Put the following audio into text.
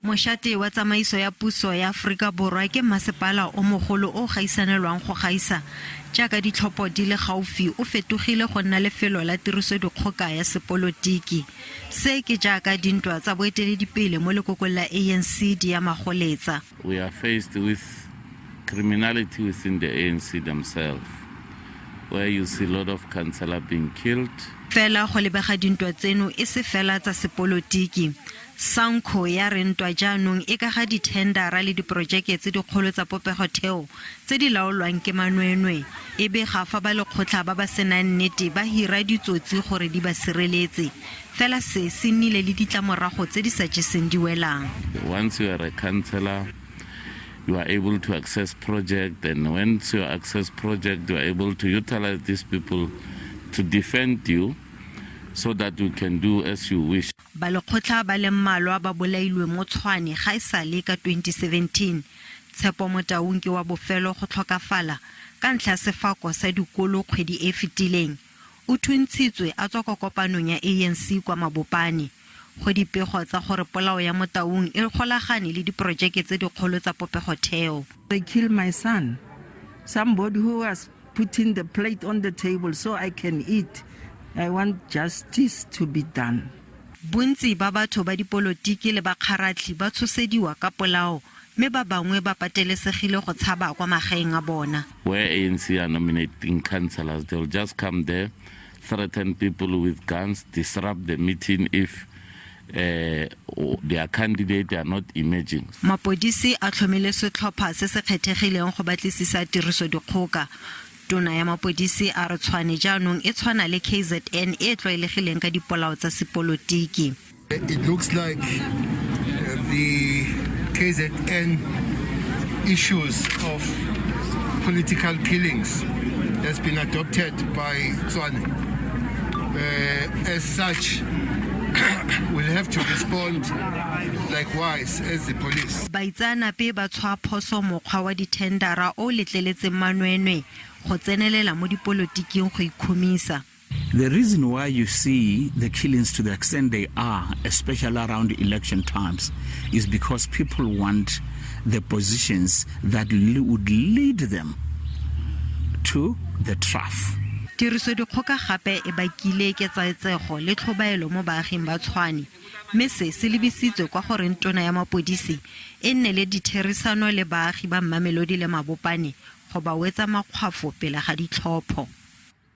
Mošate wa tsamaiso ya puso ya Aforika Borwa ke mmasepala o mogolo o o gaisanelwang go gaisa. Jaaka ditlhopho di le gaufi, o fetogile go nna lefelo la tirisodikgoka ya sepolotiki. Se ke jaaka dintwa tsa boeteledipele mo lekokong la ANC di ya magoletsa. We are faced with criminality within the ANC themselves, where you see a lot of councillors being killed. Fela go lebega dintwa tseno e se fela tsa sepolotiki. SANCO ya re ntwa jaanong e ka ga dithendara le diporojeke tse dikgolo tsa popegotheo tse di laolwang ke manweenwee. E bega fa ba lekgotlha ba ba senang nnete ba hira ditsotsi gore di ba sireletse. Fela se se nnile le ditlamorago tse di sa jeseng di welang. Once you are a councillor, you are able to access project, and once you access project, you are able to utilize these people to defend you so that you can do as you wish. Balekgotlha ba le mmalwa ba bolailwe mo Tshwane ga e sale ka 2017. Tshepo Motaung ke wa bofelo go tlhokafala ka ntlha ya sefako sa dikolo kgwedi e e fetileng. O thuntshitswe a tswa kwa kopanong ya ANC kwa Mabopane. Go dipego tsa gore polao ya Motaung e golagane le diporojeke tse dikgolo tsa popegotheo. They killed my son, somebody who was putting the plate on the table so I can eat. I want justice to be done. Bontsi ba batho ba dipolotiki le bakgaratlhi ba tshosediwa ka polao mme ba bangwe ba patelesegile go tshaba kwa magaeng a bona. Where ANC are nominating councillors, they'll just come there, threaten people with guns, disrupt the meeting if their candidate are not emerging. Mapodisi a tlhomile setlhopha se se kgethegileng go batlisisa tirisodikgoka. Tona ya mapodisi a re Tshwane jaanong e tshwana le KZN e e tlwaelegileng ka dipolao tsa sepolotiki. It looks like the KZN issues of political killings has been adopted by Tshwane. As such, we'll have to respond likewise as the police. Baitseanape ba tshwaa phoso mokgwa wa dithendara o o letleletseng manweenwee go tsenelela mo dipolotiking go ikhumisa. The reason why you see the killings to the extent they are, especially around election times, is because people want the positions that would lead them to the trough. Tirisodikgoka gape e bakile ketsaetsego le tlhobaelo mo baaging ba Tshwane, mme se se lebisitswe kwa goreng tona ya mapodisi e nne le ditherisano le baagi ba Mmamelodi le Mabopane go ba wetsa makgwafo pele ga ditlhopho.